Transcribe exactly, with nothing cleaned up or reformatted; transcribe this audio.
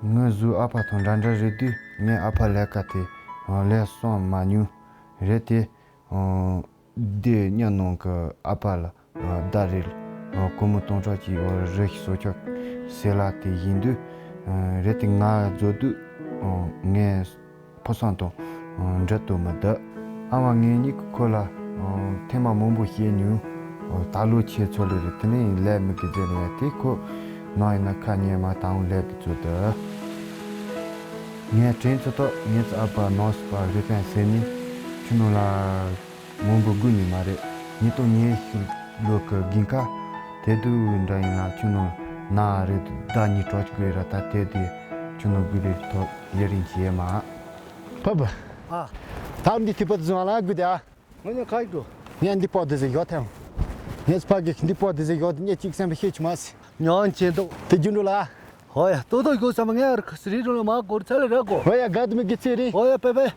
ངའི་གཟུགས་ཨ་ཕ་དང་འདྲ་འདྲ་རེད་དུས། ངས་ཨ་ཕ་ལས་ཀ་དེ་ལས་སོང་མ་མྱོང་རེད་དེ། འདི་གཉའ་ནང་གི་ཨ་ཕ་ལ་ཟླ་རེར་སྒོར་མོ་སྟོང་ཕྲག་གཅིག་བར་རེ་ཞིག་གསོག་ཆོག་ཟེར་ལ། དེ་བཞིན་དུ་རེད་དེ། ང་རྫོགས་དུས་ངས་ཕོ་བསམ་དང་འབྲལ་དུ་མི་བདེ། ཨ་མ་ངེད་གཉིས་ཀྱིས་ཁོ་ལ་ཐེངས་མ་མང་པོ་བཤད་མྱོང་། ད་ལོ་ཁྱེད་ཚོ་ལས་རེད། དེ་ནས་ལས་མི་དགེ་རྫས་ལ་ཡ་དེ་ཁོ་ནང་ཡིན་ན་ཁ་ཉན་མ་དང་ལས་དེ་ཚོ་དུ། ངས་དྲན་ཚོད་ཐོག་ངེད་ཚོ་ཨ་ཕ་ནང་སི་པ་རི་ཕན་ཟེར་ནི་ཁྱོད་ནང་ལ་མང་པོ་སྒུག་ནི་མ་རེད། ཉིས་སྟོང་ཉི་ཤུ་ལོ་གི་དགུན་ཁ་དེ་དུས་འདྲ་ཡིན་ན་ཁྱོད་ནང་ན་རེད། ཟླ་གཉིས་གྲོགས་ཅིག་དགོས་ར། ད་དེ་དུས་ཁྱོད་ནང་སྒུག་རེད། ཐོག་ཡི་རིང་བྱེད་མ། ཕ་བུ། ཨ། ད་འདི་ཐིགས་པ་བཟུང་ལ་སྒུག་དེ་ཨ། ང་ཉ་ཁ་ཡིག་འགྲོ། ངས་འདི་པོ་དེ་ཟིག་ཡོད་ཐལ། ངས་ཕ་གི་འདི་པོ་དེ་ཟིག་ཡོད་དེ་ངས་གཅིག་སེམས་པ་ཤེས་ཆུ་མ་སི། ཉོན་ཅན་དུ། དེ་རྒྱུ་འགྲོ་ལ། ཧོ་ཡ། ཏོ་ཏོ་གོ་ས་མ་ངའི་ཨར་ཁ་སི་རི་རུ་ལ་མ་གོར་ཚ་ལ་ར་གོ། ཧོ་ཡ། ག་དུ་མི་གི་ཚེ་རི། ཧོ་ཡ། པེ་པེ།